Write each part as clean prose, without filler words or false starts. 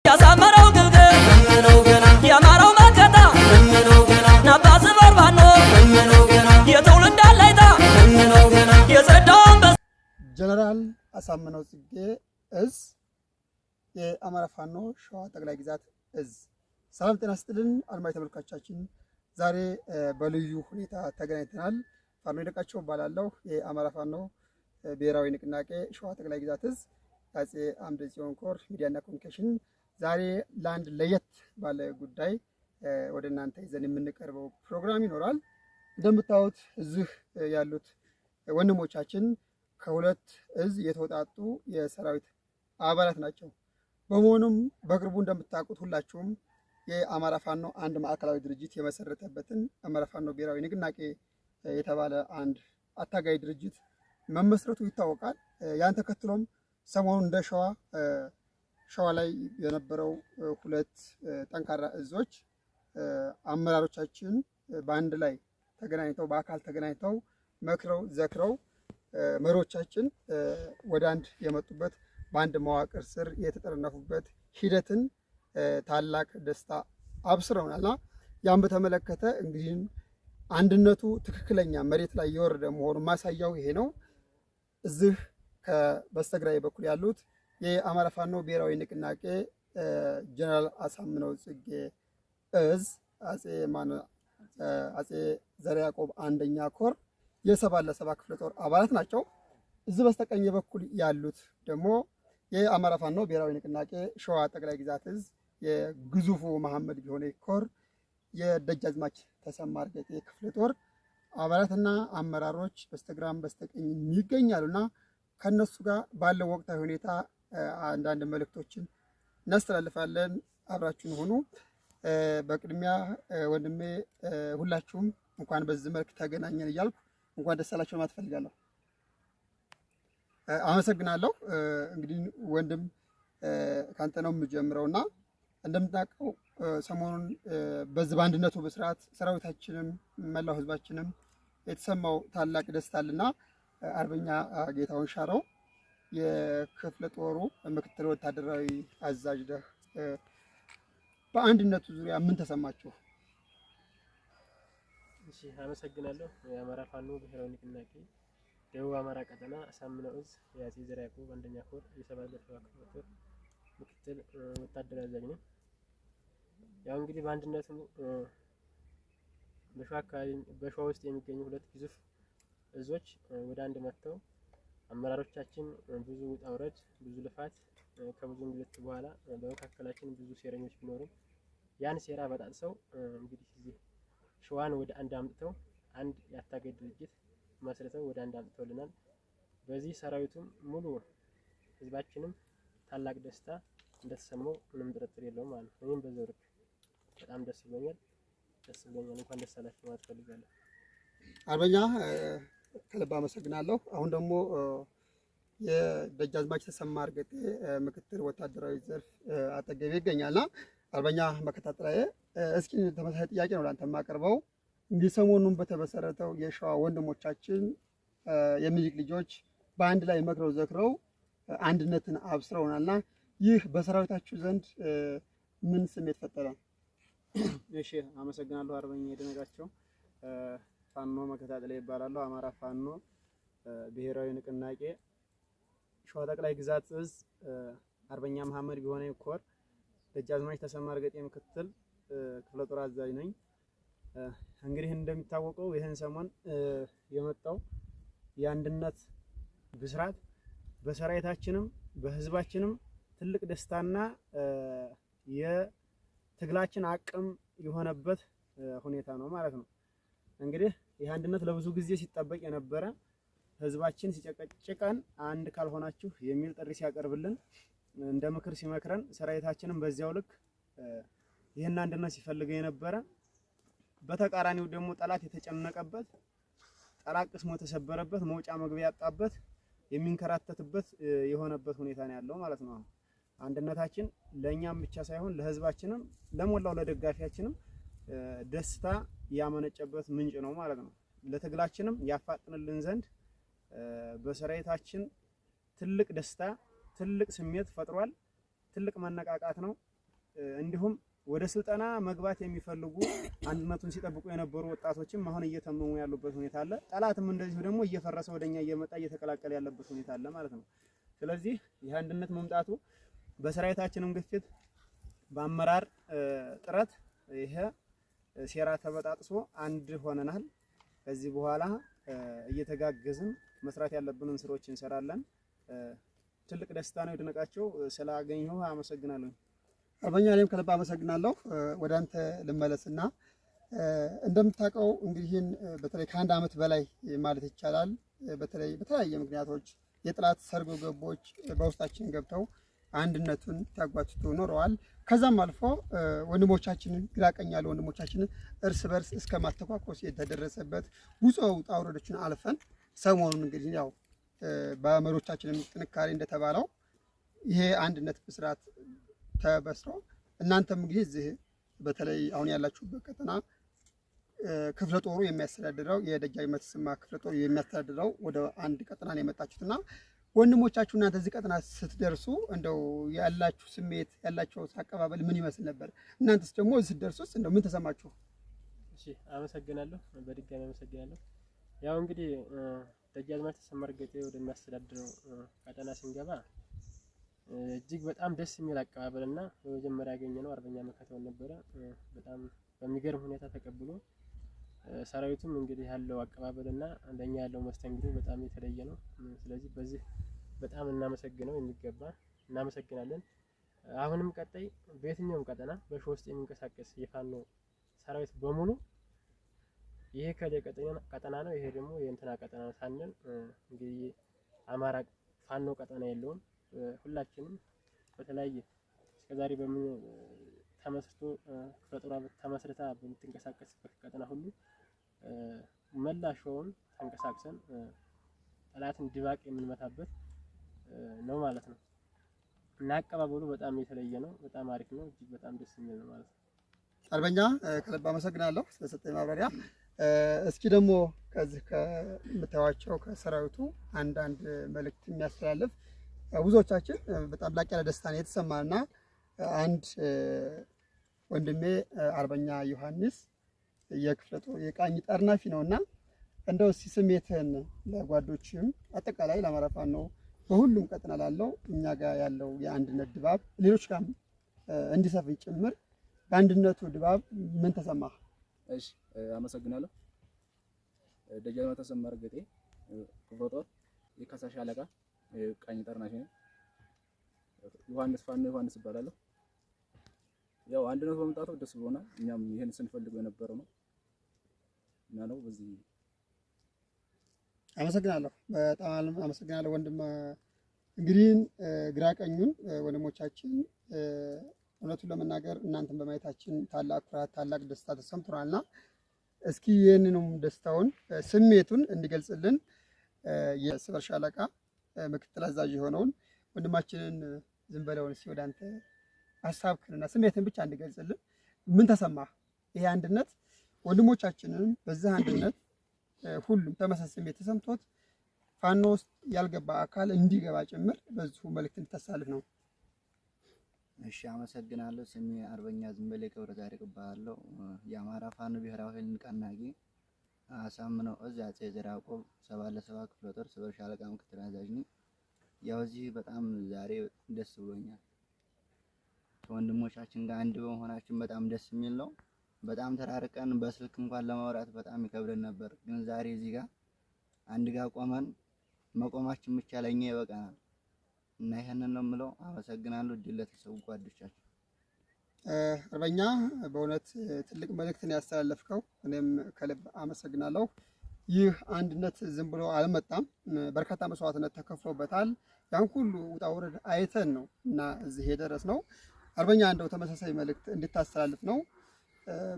ያሳመረው ግልግል የአማራው መከታ ናባ ስበርባኖ የትውልድ አለኝታ የጸዳው አንበሳ። ጀነራል አሳምነው ጽጌ እዝ፣ የአማራ ፋኖ ሸዋ ጠቅላይ ግዛት እዝ። ሰላም ጤና ስጥልን አድማጭ ተመልካቾቻችን፣ ዛሬ በልዩ ሁኔታ ተገናኝተናል። ፋኖ ይድነቃቸው እባላለሁ። የአማራ ፋኖ ብሔራዊ ንቅናቄ ሸዋ ጠቅላይ ግዛት እዝ የአፄ አምደ ጽዮን ኮር ሚዲያና ኮሚኒኬሽን ዛሬ ለአንድ ለየት ባለ ጉዳይ ወደ እናንተ ይዘን የምንቀርበው ፕሮግራም ይኖራል። እንደምታዩት እዚህ ያሉት ወንድሞቻችን ከሁለት እዝ የተውጣጡ የሰራዊት አባላት ናቸው። በመሆኑም በቅርቡ እንደምታውቁት ሁላችሁም የአማራ ፋኖ አንድ ማዕከላዊ ድርጅት የመሰረተበትን አማራ ፋኖ ብሔራዊ ንቅናቄ የተባለ አንድ አታጋይ ድርጅት መመስረቱ ይታወቃል። ያን ተከትሎም ሰሞኑን እንደ ሸዋ ሸዋ ላይ የነበረው ሁለት ጠንካራ እዞች አመራሮቻችን በአንድ ላይ ተገናኝተው፣ በአካል ተገናኝተው፣ መክረው ዘክረው መሪዎቻችን ወደ አንድ የመጡበት፣ በአንድ መዋቅር ስር የተጠረነፉበት ሂደትን ታላቅ ደስታ አብስረውናልና ያን በተመለከተ እንግዲህ አንድነቱ ትክክለኛ መሬት ላይ የወረደ መሆኑ ማሳያው ይሄ ነው። እዚህ በስተግራይ በኩል ያሉት የአማራ ፋኖ ብሔራዊ ንቅናቄ ጀነራል አሳምነው ጽጌ እዝ አፄ ዘርዓ ያዕቆብ አንደኛ ኮር የ70 ለ70 ክፍለ ጦር አባላት ናቸው። እዚህ በስተቀኝ በኩል ያሉት ደግሞ የአማራ ፋኖ ብሔራዊ ንቅናቄ ሸዋ ጠቅላይ ግዛት እዝ የግዙፉ መሐመድ ቢሆነ ኮር የደጃዝማች ተሰማ እርገጤ ክፍለ ጦር አባላትና አመራሮች በስተግራም በስተቀኝ ይገኛሉና ከነሱ ጋር ባለው ወቅታዊ ሁኔታ አንዳንድ መልእክቶችን እናስተላልፋለን። አብራችሁን ሁኑ። በቅድሚያ ወንድሜ ሁላችሁም እንኳን በዚህ መልክ ተገናኘን እያልኩ እንኳን ደስ አላችሁ ማለት እፈልጋለሁ። አመሰግናለሁ። እንግዲህ ወንድም ካንተ ነው የምጀምረውና እንደምታውቀው ሰሞኑን በዚህ በአንድነቱ ብስራት ሰራዊታችንም መላው ህዝባችንም የተሰማው ታላቅ ደስታ አለና አርበኛ ጌታሁን ሻረው የክፍለ ጦሩ ምክትል ወታደራዊ አዛዥ ነህ። በአንድነቱ ዙሪያ ምን ተሰማችሁ? እሺ፣ አመሰግናለሁ። የአማራ ፋኖ ብሔራዊ ንቅናቄ ደቡብ አማራ ቀጠና አሳምነው እዝ የአፄ ዘርዓ ያዕቆብ አንደኛ ኮር የ70 ለ70 ክፍለ ጦር ምክትል ወታደራዊ አዛዥ ነኝ። ያው እንግዲህ በአንድነቱ በሸዋ አካባቢ፣ በሸዋ ውስጥ የሚገኙ ሁለት ግዙፍ እዞች ወደ አንድ መጥተው አመራሮቻችን ብዙ ውጣ ውረድ፣ ብዙ ልፋት፣ ከብዙ እንግልት በኋላ በመካከላችን ብዙ ሴረኞች ቢኖሩም ያን ሴራ በጣጥሰው እንግዲህ እዚህ ሸዋን ወደ አንድ አምጥተው አንድ የአታጋይ ድርጅት መስርተው ወደ አንድ አምጥተውልናል። በዚህ ሰራዊቱም ሙሉ ህዝባችንም ታላቅ ደስታ እንደተሰማው ምንም ጥርጥር የለውም ማለት ነው። እኔም በዛው ልክ በጣም ደስ ብሎኛል፣ ደስ ብሎኛል። እንኳን ደስ አላችሁ ማለት ፈልጋለሁ። አርበኛ ከልብ አመሰግናለሁ። አሁን ደግሞ የደጃዝማች ተሰማ እርገጤ ምክትል ወታደራዊ ዘርፍ አጠገቤ ይገኛልና አርበኛ መከታ ጥላዬ፣ እስኪ ተመሳሳይ ጥያቄ ነው ላንተ የማቀርበው። እንግዲህ ሰሞኑን በተመሰረተው የሸዋ ወንድሞቻችን የሚኒልክ ልጆች በአንድ ላይ መክረው ዘክረው አንድነትን አብስረውናልና ይህ በሰራዊታችሁ ዘንድ ምን ስሜት ፈጠረ? እሺ፣ አመሰግናለሁ አርበኛ ይድነቃቸው። ፋኖ መከታ ጥላዬ እባላለሁ። አማራ ፋኖ ብሔራዊ ንቅናቄ ሸዋ ጠቅላይ ግዛት እዝ አርበኛ መሐመድ ቢሆነኝ ኮር ደጃዝማች ተሰማ እርገጤ ምክትል ክፍለ ጦር አዛዥ ነኝ። እንግዲህ እንደሚታወቀው ይህን ሰሞን የመጣው የአንድነት ብስራት በሰራዊታችንም በህዝባችንም ትልቅ ደስታና የትግላችን አቅም የሆነበት ሁኔታ ነው ማለት ነው። እንግዲህ ይህ አንድነት ለብዙ ጊዜ ሲጠበቅ የነበረ፣ ህዝባችን ሲጨቀጭቀን አንድ ካልሆናችሁ የሚል ጥሪ ሲያቀርብልን፣ እንደ ምክር ሲመክረን፣ ሰራዊታችንም በዚያው ልክ ይህን አንድነት ሲፈልገው የነበረ፣ በተቃራኒው ደግሞ ጠላት የተጨነቀበት፣ ጠላት ቅስሙ የተሰበረበት፣ መውጫ መግቢያ ያጣበት፣ የሚንከራተትበት የሆነበት ሁኔታ ነው ያለው ማለት ነው። አንድነታችን ለእኛም ብቻ ሳይሆን ለህዝባችንም ለሞላው ለደጋፊያችንም ደስታ ያመነጨበት ምንጭ ነው ማለት ነው። ለትግላችንም ያፋጥንልን ዘንድ በሰራዊታችን ትልቅ ደስታ፣ ትልቅ ስሜት ፈጥሯል። ትልቅ መነቃቃት ነው። እንዲሁም ወደ ስልጠና መግባት የሚፈልጉ አንድነቱን ሲጠብቁ የነበሩ ወጣቶችም አሁን እየተመሙ ያሉበት ሁኔታ አለ። ጠላትም እንደዚሁ ደግሞ እየፈረሰ ወደኛ እየመጣ እየተቀላቀለ ያለበት ሁኔታ አለ ማለት ነው። ስለዚህ ይህ አንድነት መምጣቱ በሰራዊታችንም ግፊት በአመራር ጥረት ይሄ ሴራ ተበጣጥሶ አንድ ሆነናል። ከዚህ በኋላ እየተጋገዝን መስራት ያለብንን ስራዎች እንሰራለን። ትልቅ ደስታ ነው። ይድነቃቸው ስላገኘሁ አመሰግናለሁ። አርበኛ እኔም ከልብ አመሰግናለሁ። ወደ አንተ ልመለስና እንደምታውቀው እንግዲህ በተለይ ከአንድ ዓመት በላይ ማለት ይቻላል በተለይ በተለያየ ምክንያቶች የጠላት ሰርጎ ገቦች በውስጣችን ገብተው አንድነቱን ሲያጓትቱ ኖረዋል። ከዛም አልፎ ወንድሞቻችንን ግራ ቀኝ ያሉ ወንድሞቻችንን እርስ በርስ እስከ ማተኳኮስ የተደረሰበት ብዙ ውጣ ውረዶችን አልፈን ሰሞኑን እንግዲህ ያው በመሪዎቻችንም ጥንካሬ እንደተባለው ይሄ አንድነት ብስራት ተበስሮ እናንተም እንግዲህ እዚህ በተለይ አሁን ያላችሁበት ቀጠና ክፍለ ጦሩ የሚያስተዳድረው የደጃዝማች ተሰማ ክፍለ ጦሩ የሚያስተዳድረው ወደ አንድ ቀጠና ነው የመጣችሁትና ወንድሞቻችሁ እናንተ እዚህ ቀጠና ስትደርሱ እንደው ያላችሁ ስሜት ያላችሁ አቀባበል ምን ይመስል ነበር? እናንተስ ደግሞ እዚህ ስትደርሱስ እንደው ምን ተሰማችሁ? እሺ፣ አመሰግናለሁ። በድጋሚ አመሰግናለሁ። ያው እንግዲህ ደጃዝማች ተሰማ እርገጤ ወደሚያስተዳድረው ቀጠና ስንገባ እጅግ በጣም ደስ የሚል አቀባበልና በመጀመሪያ ያገኘነው አርበኛ መከተውን ነበረ። በጣም በሚገርም ሁኔታ ተቀብሎ ሰራዊቱም እንግዲህ ያለው አቀባበልና ለኛ ያለው መስተንግዶ በጣም የተለየ ነው። ስለዚህ በዚህ በጣም እናመሰግነው የሚገባ እናመሰግናለን። አሁንም ቀጣይ በየትኛውም ቀጠና በሸዋ ውስጥ የሚንቀሳቀስ የፋኖ ሰራዊት በሙሉ ይሄ ከሌ ቀጠና ነው፣ ይሄ ደግሞ የእንትና ቀጠና ነው ሳንል እንግዲህ አማራ ፋኖ ቀጠና የለውም። ሁላችንም በተለያየ እስከዛሬ በምን ተመስርቶ ክፍለ ጦሯ ተመስርታ በምትንቀሳቀስበት ቀጠና ሁሉ መላ ሸዋውን ተንቀሳቅሰን ጠላትን ድባቅ የምንመታበት ነው ማለት ነው። እና አቀባበሉ በጣም የተለየ ነው። በጣም አሪፍ ነው። እጅግ በጣም ደስ የሚል ነው ማለት ነው። አርበኛ ከልብ አመሰግናለሁ ስለሰጠኝ ማብራሪያ። እስኪ ደግሞ ከዚህ ከምታዩዋቸው ከሰራዊቱ አንዳንድ መልእክት የሚያስተላልፍ ብዙዎቻችን በጣም ላቅ ያለ ደስታ ነው የተሰማና አንድ ወንድሜ አርበኛ ዮሐንስ የክፍለ ጦር የቃኝ ጠርናፊ ነውና እንደው እስኪ ስሜትህን ለጓዶችም አጠቃላይ ለአማራ ፋኖ በሁሉም ቀጠና ላለው እኛ ጋር ያለው የአንድነት ድባብ ሌሎች ጋርም እንዲሰፍን ጭምር በአንድነቱ ድባብ ምን ተሰማህ? እሺ፣ አመሰግናለሁ። ደጃዝማች ተሰማ እርገጤ ክፍለ ጦር የካሳ ሻለቃ ቃኝ ጠርናፊ ነኝ። ዮሐንስ ፋኖ ዮሐንስ እባላለሁ። ያው አንድነቱ በመምጣቱ ደስ ብሎናል። እኛም ይህን ስንፈልገው የነበረው ነው እና ነው በዚህ አመሰግናለሁ። በጣም አመሰግናለሁ ወንድም። እንግዲህ ግራ ቀኙን ወንድሞቻችን እውነቱን ለመናገር እናንተን በማየታችን ታላቅ ኩራት፣ ታላቅ ደስታ ተሰምቶናልና እስኪ ይህንንም ደስታውን ስሜቱን እንዲገልጽልን የስበር ሻለቃ ምክትል አዛዥ የሆነውን ወንድማችንን ዝም በለውን እስኪ ወደ አንተ ሀሳብክንና ስሜትን ብቻ እንዲገልጽልን ምን ተሰማህ? ይሄ አንድነት ወንድሞቻችንን በዚህ አንድነት ሁሉም ተመሳሳይ ስሜት ተሰምቶት ፋኖ ውስጥ ያልገባ አካል እንዲገባ ጭምር በዚሁ መልእክት እንድታስተላልፍ ነው። እሺ፣ አመሰግናለሁ። ስሜ አርበኛ ዝንበሌ ገብረ ጻድቅ እባላለሁ። የአማራ ፋኖ ብሔራዊ ኃይል ንቅናቄ አሳምነው እዝ አፄ ዘርዓ ያዕቆብ 7-7 ክፍለ ጦር ስበር ሻለቃ ምክትል አዛዥ ነኝ። ያው እዚህ በጣም ዛሬ ደስ ብሎኛል። ከወንድሞቻችን ጋር አንድ በመሆናችን በጣም ደስ የሚል ነው። በጣም ተራርቀን በስልክ እንኳን ለማውራት በጣም ይከብደን ነበር፣ ግን ዛሬ እዚህ ጋር አንድ ጋር ቆመን መቆማችን ብቻ ለእኛ ይበቃናል እና ይህንን ነው የምለው። አመሰግናለሁ። እድል ለተሰዉ ጓዶቻችን። አርበኛ በእውነት ትልቅ መልእክትን ያስተላለፍከው እኔም ከልብ አመሰግናለሁ። ይህ አንድነት ዝም ብሎ አልመጣም። በርካታ መስዋዕትነት ተከፍሎበታል። ያን ሁሉ ውጣ ውረድ አይተን ነው እና እዚህ የደረስነው። አርበኛ እንደው ተመሳሳይ መልእክት እንድታስተላልፍ ነው።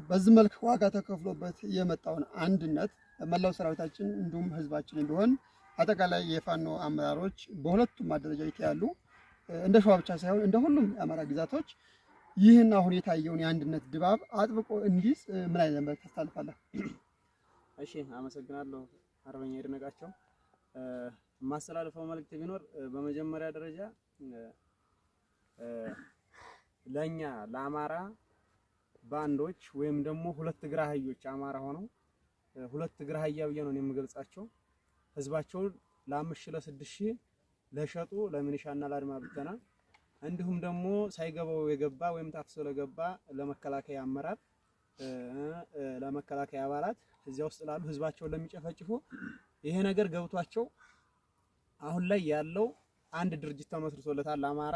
በዚህ መልክ ዋጋ ተከፍሎበት የመጣውን አንድነት መላው ሰራዊታችን እንዲሁም ህዝባችን ቢሆን አጠቃላይ የፋኖ አመራሮች በሁለቱም አደረጃጀት ያሉ እንደ ሸዋ ብቻ ሳይሆን እንደ ሁሉም የአማራ ግዛቶች ይህን አሁን የታየውን የአንድነት ድባብ አጥብቆ እንዲይዝ ምን አይነት መልእክት ታስተላልፋለህ? እሺ፣ አመሰግናለሁ አርበኛ ይድነቃቸው። የማስተላልፈው መልእክት ቢኖር በመጀመሪያ ደረጃ ለኛ ለአማራ ባንዶች ወይም ደግሞ ሁለት እግር አህዮች አማራ ሆነው ሁለት እግር አህያ ብዬ ነው የምገልጻቸው። ህዝባቸውን ለ5 ሺህ ለ6 ሺህ ለሸጡ ለሚኒሻና ለአድማ ብተና እንዲሁም ደግሞ ሳይገባው የገባ ወይም ታፍሶ ለገባ ለመከላከያ አመራር፣ ለመከላከያ አባላት፣ እዚያ ውስጥ ላሉ ህዝባቸውን ለሚጨፈጭፉ ይሄ ነገር ገብቷቸው አሁን ላይ ያለው አንድ ድርጅት ተመስርቶለታል። አማራ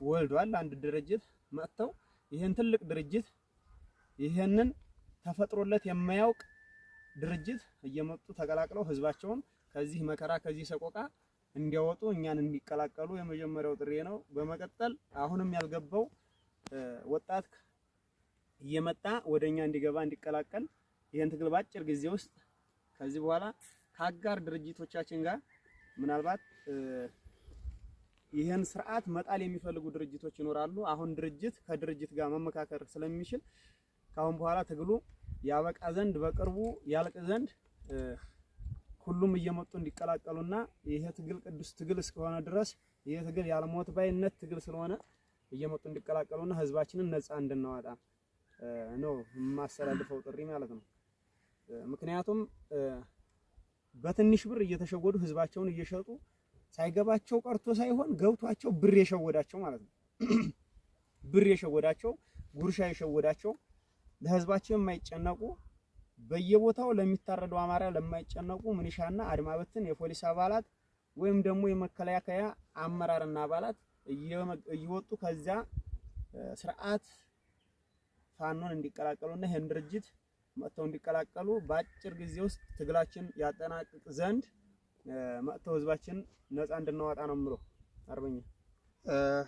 ወልዷል። አንድ ድርጅት መጥተው ይሄን ትልቅ ድርጅት፣ ይሄንን ተፈጥሮለት የማያውቅ ድርጅት እየመጡ ተቀላቅለው ህዝባቸውን ከዚህ መከራ፣ ከዚህ ሰቆቃ እንዲያወጡ እኛን እንዲቀላቀሉ የመጀመሪያው ጥሪ ነው። በመቀጠል አሁንም ያልገባው ወጣት እየመጣ ወደኛ እንዲገባ፣ እንዲቀላቀል፣ ይሄን ትግል ባጭር ጊዜ ውስጥ ከዚህ በኋላ ከአጋር ድርጅቶቻችን ጋር ምናልባት ይህን ስርዓት መጣል የሚፈልጉ ድርጅቶች ይኖራሉ። አሁን ድርጅት ከድርጅት ጋር መመካከር ስለሚችል ከአሁን በኋላ ትግሉ ያበቃ ዘንድ፣ በቅርቡ ያልቅ ዘንድ ሁሉም እየመጡ እንዲቀላቀሉና ይሄ ትግል ቅዱስ ትግል እስከሆነ ድረስ፣ ይሄ ትግል ያለሞት ባይነት ትግል ስለሆነ እየመጡ እንዲቀላቀሉና ህዝባችንን ነፃ እንድናወጣ ነው የማስተላልፈው ጥሪ ማለት ነው። ምክንያቱም በትንሽ ብር እየተሸወዱ ህዝባቸውን እየሸጡ ሳይገባቸው ቀርቶ ሳይሆን ገብቷቸው ብር የሸወዳቸው ማለት ነው። ብር የሸወዳቸው፣ ጉርሻ የሸወዳቸው፣ ለህዝባቸው የማይጨነቁ፣ በየቦታው ለሚታረደው አማራ ለማይጨነቁ ምንሻና አድማ በትን የፖሊስ አባላት ወይም ደግሞ የመከላከያ አመራርና አባላት እየወጡ ከዚያ ስርዓት ፋኖን እንዲቀላቀሉና ይህን ድርጅት መጥተው እንዲቀላቀሉ፣ በአጭር ጊዜ ውስጥ ትግላችን ያጠናቅቅ ዘንድ መጥተው ህዝባችን ነፃ እንድናወጣ ነው የምለው። አርበኛ።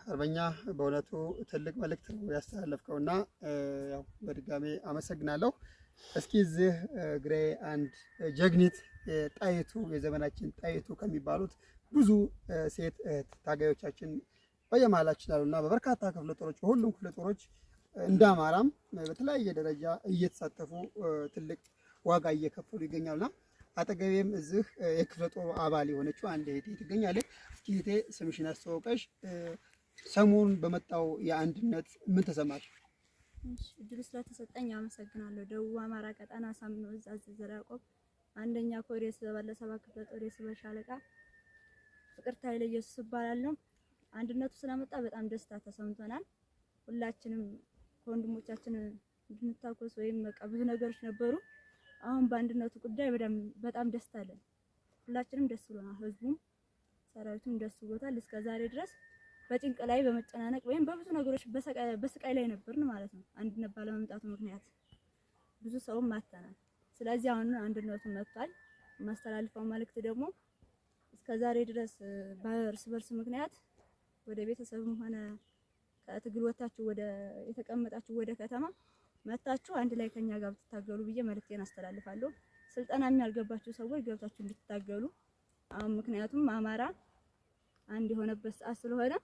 አርበኛ፣ በእውነቱ ትልቅ መልእክት ነው ያስተላለፍከው እና ያው በድጋሜ አመሰግናለሁ። እስኪ እዚህ ግሬ አንድ ጀግኒት ጣይቱ፣ የዘመናችን ጣይቱ ከሚባሉት ብዙ ሴት እህት ታጋዮቻችን በየመሃላችን አሉና በበርካታ ክፍለ ጦሮች፣ በሁሉም ክፍለ ጦሮች እንደ አማራም በተለያየ ደረጃ እየተሳተፉ ትልቅ ዋጋ እየከፈሉ ይገኛሉና አጠገቤም እዚህ የክፍለ ጦሩ አባል የሆነችው አንድ እህቴ ትገኛለች። እስኪ እህቴ ስምሽን አስተዋውቀሽ ሰሞኑን በመጣው የአንድነት ምን ተሰማሽ? እሺ፣ እድሉ ስለተሰጠኝ አመሰግናለሁ። ደቡብ አማራ ቀጠና አሳምነው እዝ አፄ ዘርዓ ያዕቆብ አንደኛ ኮር የሰባ ክፍለ ጦር የስበ ሻለቃ ፍቅርተ ኃይለ ኢየሱስ እባላለሁ። አንድነቱ ስለመጣ በጣም ደስታ ተሰምቶናል። ሁላችንም ከወንድሞቻችን እንድንታኮስ ወይም በቃ ብዙ ነገሮች ነበሩ። አሁን በአንድነቱ ጉዳይ በጣም ደስታ አለን። ሁላችንም ደስ ብሎናል። ህዝቡም ሰራዊቱም ደስ ብሎታል። እስከ ዛሬ ድረስ በጭንቅ ላይ፣ በመጨናነቅ ወይም በብዙ ነገሮች በስቃይ ላይ ነበርን ማለት ነው። አንድነት ባለመምጣቱ ምክንያት ብዙ ሰውም አጥተናል። ስለዚህ አሁን አንድነቱ መጥቷል። የማስተላልፈው መልእክት ደግሞ እስከ ዛሬ ድረስ በእርስ በርስ ምክንያት ወደ ቤተሰብም ሆነ ከትግል ወታችሁ ወደ የተቀመጣችሁ ወደ ከተማ መታችሁ አንድ ላይ ከኛ ጋር ብትታገሉ ብዬ መልእክቴን አስተላልፋለሁ። ስልጠና ያልገባችሁ ሰዎች ገብታችሁ እንድትታገሉ፣ አሁን ምክንያቱም አማራ አንድ የሆነበት ሰዓት ስለሆነ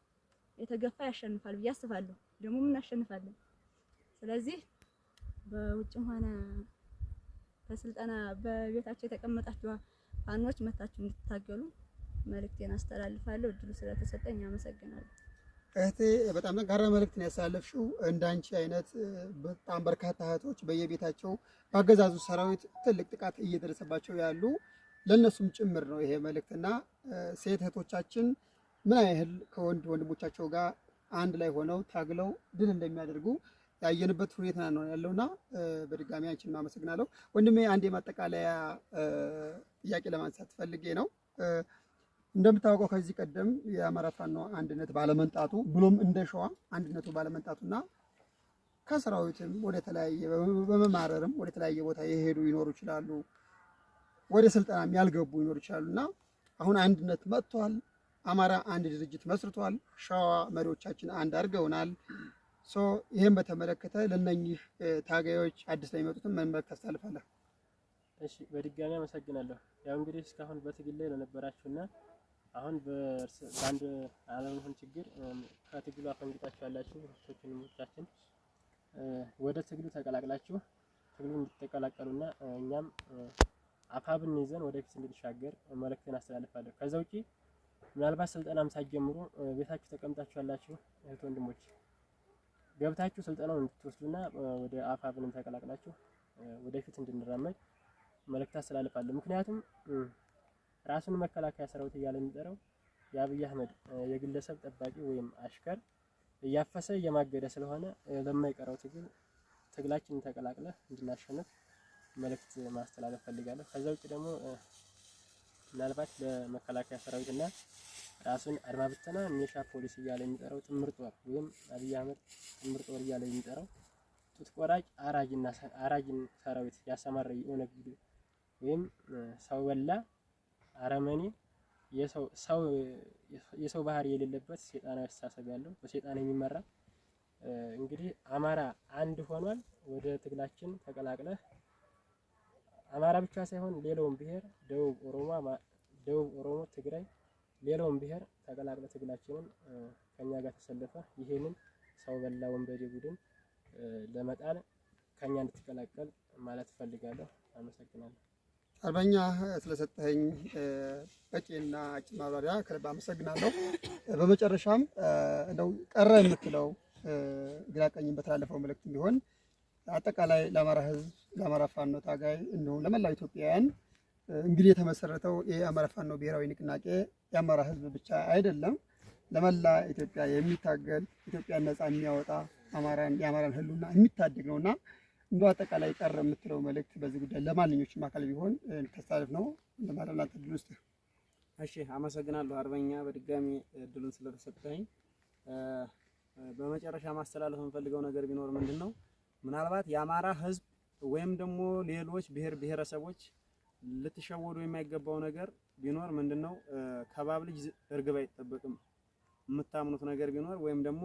የተገፋ ያሸንፋል ብዬ አስባለሁ። ደግሞ እናሸንፋለን። ስለዚህ በውጭም ሆነ በስልጠና በቤታችሁ የተቀመጣችሁ ፋኖች መታችሁ እንድትታገሉ መልእክቴን አስተላልፋለሁ። እድሉ ስለተሰጠኝ አመሰግናለሁ። እህቴ፣ በጣም ጠንካራ መልእክት ነው ያስተላለፍሽው። እንዳንቺ አይነት በጣም በርካታ እህቶች በየቤታቸው በአገዛዙ ሰራዊት ትልቅ ጥቃት እየደረሰባቸው ያሉ ለእነሱም ጭምር ነው ይሄ መልእክትና ሴት እህቶቻችን ምን ያህል ከወንድ ወንድሞቻቸው ጋር አንድ ላይ ሆነው ታግለው ድል እንደሚያደርጉ ያየንበት ሁኔታ ነው ያለውና በድጋሚ አንቺን አመሰግናለሁ። ወንድሜ፣ አንድ የማጠቃለያ ጥያቄ ለማንሳት ፈልጌ ነው። እንደምታውቀው ከዚህ ቀደም የአማራ ፋኖ አንድነት ባለመምጣቱ ብሎም እንደ ሸዋ አንድነቱ ባለመምጣቱና ከሰራዊትም ወደ ተለያየ በመማረርም ወደ ተለያየ ቦታ የሄዱ ይኖሩ ይችላሉ፣ ወደ ስልጠናም ያልገቡ ይኖሩ ይችላሉ እና አሁን አንድነት መጥቷል። አማራ አንድ ድርጅት መስርቷል። ሸዋ መሪዎቻችን አንድ አድርገውናል። So ይህን በተመለከተ ለእነኚህ ታጋዮች፣ አዲስ ላይ የመጡትን ምን መልዕክት ታስተላልፋለህ? እሺ፣ በድጋሚ አመሰግናለሁ። ያው እንግዲህ እስካሁን በትግል ላይ ለነበራችሁና አሁን በአንድ አለመሆን ችግር ከትግሉ አፈንግጣችሁ ያላችሁ እህቶች ወንድሞቻችን ወደ ትግሉ ተቀላቅላችሁ ትግሉን እንድትቀላቀሉና እኛም አፋብን ይዘን ወደፊት እንድንሻገር መልእክቴን አስተላልፋለሁ። ከዛ ውጪ ምናልባት ስልጠናም ሳትጀምሩ ቤታችሁ ተቀምጣችሁ ያላችሁ እህት ወንድሞች ገብታችሁ ስልጠናውን እንድትወስዱና ወደ አፋብንም ተቀላቅላችሁ ወደፊት እንድንራመድ መልእክት አስተላልፋለሁ። ምክንያቱም ራሱን መከላከያ ሰራዊት እያለ የሚጠራው የአብይ አህመድ የግለሰብ ጠባቂ ወይም አሽከር እያፈሰ እየማገደ ስለሆነ ለማይቀረው ትግል ትግላችንን ተቀላቅለህ እንድናሸንፍ መልእክት ማስተላለፍ ፈልጋለሁ። ከዛ ውጭ ደግሞ ምናልባት ለመከላከያ ሰራዊትና ራሱን አድማ ብተና ሚሊሻ ፖሊስ እያለ የሚጠራው ጥምር ጦር ወይም አብይ አህመድ ጥምር ጦር እያለ የሚጠራው ጡት ቆራጭ አራጅና አራጅን ሰራዊት ያሰማራ የኦነግ ቡድን ወይም ሰው በላ አረመኔ የሰው ባህሪ የሌለበት ሴጣናዊ አስተሳሰብ ያለው በሴጣን የሚመራ እንግዲህ አማራ አንድ ሆኗል። ወደ ትግላችን ተቀላቅለህ አማራ ብቻ ሳይሆን ሌላውን ብሔር ደቡብ ኦሮሞ፣ ደቡብ ኦሮሞ፣ ትግራይ፣ ሌላውን ብሔር ተቀላቅለ ትግላችንን ከኛ ጋር ተሰልፈ ይሄንን ሰው በላ ወንበዴ ቡድን ለመጣል ከኛ እንድትቀላቀል ማለት እፈልጋለሁ። አመሰግናለሁ። አርበኛ ስለሰጠኸኝ በቂና አጭር ማብራሪያ ከልብ አመሰግናለሁ። በመጨረሻም እንደው ቀረ የምትለው ግራ ቀኝም በተላለፈው መልእክት ቢሆን አጠቃላይ ለአማራ ሕዝብ፣ ለአማራ ፋኖ ታጋይ እንዲሁም ለመላው ኢትዮጵያውያን እንግዲህ የተመሰረተው የአማራ ፋኖ ብሔራዊ ንቅናቄ የአማራ ሕዝብ ብቻ አይደለም፣ ለመላ ኢትዮጵያ የሚታገል፣ ኢትዮጵያን ነፃ የሚያወጣ፣ አማራን የአማራን ህልውና የሚታደግ ነውና እንደው አጠቃላይ ቀረ የምትለው መልእክት በዚህ ጉዳይ ለማንኞችም አካል ቢሆን እንድታስተላልፍ ነው። እንደማለም ላንተ እድል ውስጥ። እሺ፣ አመሰግናለሁ አርበኛ በድጋሚ እድሉን ስለተሰጠኝ። በመጨረሻ ማስተላለፍ የምፈልገው ነገር ቢኖር ምንድነው፣ ምናልባት የአማራ ህዝብ ወይም ደግሞ ሌሎች ብሔር ብሔረሰቦች ልትሸወዱ የማይገባው ነገር ቢኖር ምንድነው፣ ከባብ ልጅ እርግብ አይጠበቅም። የምታምኑት ነገር ቢኖር ወይም ደግሞ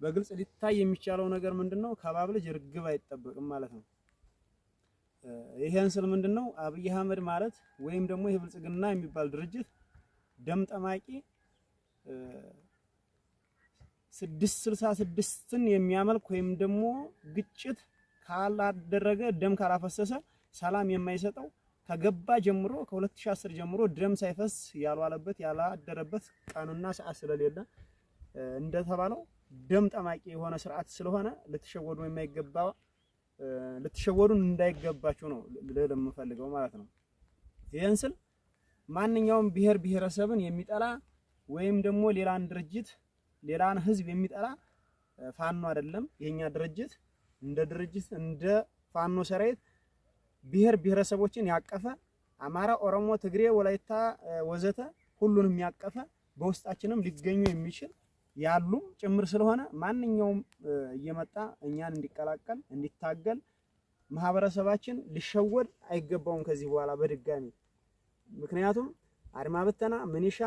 በግልጽ ሊታይ የሚቻለው ነገር ምንድነው፣ ከባብ ልጅ እርግብ አይጠበቅም ማለት ነው። ይሄን ስል ምንድነው፣ አብይ አህመድ ማለት ወይም ደግሞ ይሄ ብልጽግና የሚባል ድርጅት ደም ጠማቂ 666ን የሚያመልክ ወይም ደግሞ ግጭት ካላደረገ፣ ደም ካላፈሰሰ ሰላም የማይሰጠው፣ ከገባ ጀምሮ ከ2010 ጀምሮ ደም ሳይፈስ ያልዋለበት ያላደረበት ቀንና ሰዓት ስለሌለ እንደተባለው ደም ጠማቂ የሆነ ስርዓት ስለሆነ ልትሸወዱ የማይገባ ልትሸወዱ እንዳይገባችሁ ነው ልል የምፈልገው ማለት ነው። ይህን ስል ማንኛውም ብሔር ብሔረሰብን የሚጠላ ወይም ደግሞ ሌላን ድርጅት ሌላን ህዝብ የሚጠላ ፋኖ አይደለም። የኛ ድርጅት እንደ ድርጅት እንደ ፋኖ ሰራዊት ብሔር ብሔረሰቦችን ያቀፈ፣ አማራ፣ ኦሮሞ፣ ትግሬ፣ ወላይታ ወዘተ ሁሉንም ያቀፈ፣ በውስጣችንም ሊገኙ የሚችል ያሉም ጭምር ስለሆነ ማንኛውም እየመጣ እኛን እንዲቀላቀል እንዲታገል ማህበረሰባችን ሊሸወድ አይገባውም ከዚህ በኋላ በድጋሚ። ምክንያቱም አድማ ብተና፣ ምኒሻ፣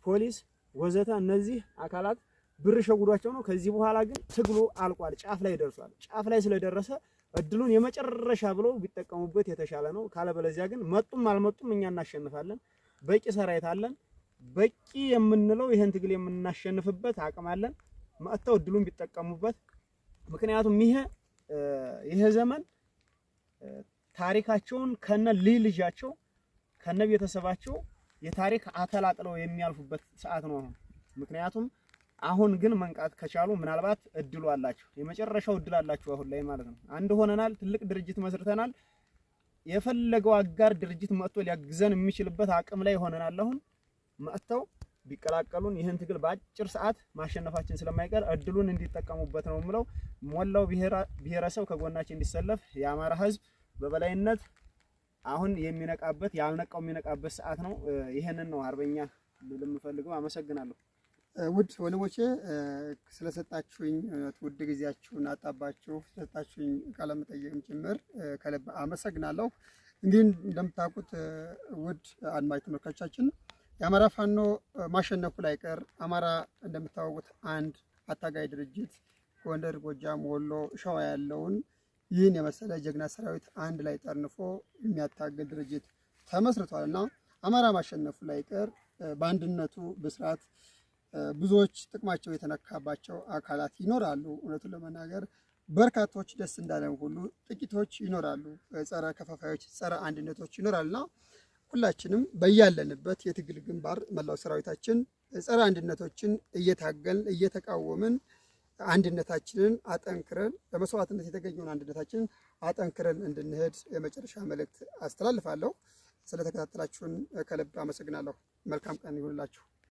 ፖሊስ ወዘተ እነዚህ አካላት ብር ሸጉዷቸው ነው። ከዚህ በኋላ ግን ትግሉ አልቋል፣ ጫፍ ላይ ደርሷል። ጫፍ ላይ ስለደረሰ እድሉን የመጨረሻ ብለው ቢጠቀሙበት የተሻለ ነው። ካለበለዚያ ግን መጡም አልመጡም እኛ እናሸንፋለን። በቂ ሰራዊት አለን። በቂ የምንለው ይህን ትግል የምናሸንፍበት አቅም አለን። መጥተው እድሉን ቢጠቀሙበት። ምክንያቱም ይሄ ዘመን ታሪካቸውን ከነ ልጅ ልጃቸው ከነ ቤተሰባቸው የታሪክ አተላጥለው የሚያልፉበት ሰዓት ነው አሁን። ምክንያቱም አሁን ግን መንቃት ከቻሉ ምናልባት እድሉ አላቸው፣ የመጨረሻው እድል አላቸው አሁን ላይ ማለት ነው። አንድ ሆነናል፣ ትልቅ ድርጅት መስርተናል። የፈለገው አጋር ድርጅት መጥቶ ሊያግዘን የሚችልበት አቅም ላይ ሆነናል። አሁን መጥተው ቢቀላቀሉን ይህን ትግል በአጭር ሰዓት ማሸነፋችን ስለማይቀር እድሉን እንዲጠቀሙበት ነው የምለው። ሞላው ብሔረሰብ ከጎናችን እንዲሰለፍ፣ የአማራ ሕዝብ በበላይነት አሁን የሚነቃበት፣ ያልነቃው የሚነቃበት ሰዓት ነው። ይህንን ነው አርበኛ ልል የምፈልገው። አመሰግናለሁ። ውድ ወንድሞቼ፣ ስለሰጣችሁኝ ውድ ጊዜያችሁን አጣባችሁ ስለሰጣችሁኝ ቃለ መጠየቅም ጭምር ከልብ አመሰግናለሁ። እንግዲህ እንደምታውቁት ውድ አድማጭ ተመልካቾቻችን የአማራ ፋኖ ማሸነፉ ላይቀር፣ አማራ እንደምታወቁት አንድ አታጋይ ድርጅት ጎንደር፣ ጎጃም፣ ወሎ፣ ሸዋ ያለውን ይህን የመሰለ ጀግና ሰራዊት አንድ ላይ ጠርንፎ የሚያታግል ድርጅት ተመስርቷል እና አማራ ማሸነፉ ላይቀር በአንድነቱ ብስራት ብዙዎች ጥቅማቸው የተነካባቸው አካላት ይኖራሉ። እውነቱን ለመናገር በርካቶች ደስ እንዳለን ሁሉ ጥቂቶች ይኖራሉ፣ ጸረ ከፋፋዮች፣ ጸረ አንድነቶች ይኖራሉና ሁላችንም በያለንበት የትግል ግንባር መላው ሰራዊታችን ጸረ አንድነቶችን እየታገልን እየተቃወምን አንድነታችንን አጠንክረን በመስዋዕትነት የተገኘውን አንድነታችንን አጠንክረን እንድንሄድ የመጨረሻ መልእክት አስተላልፋለሁ። ስለተከታተላችሁን ከልብ አመሰግናለሁ። መልካም ቀን ይሁንላችሁ።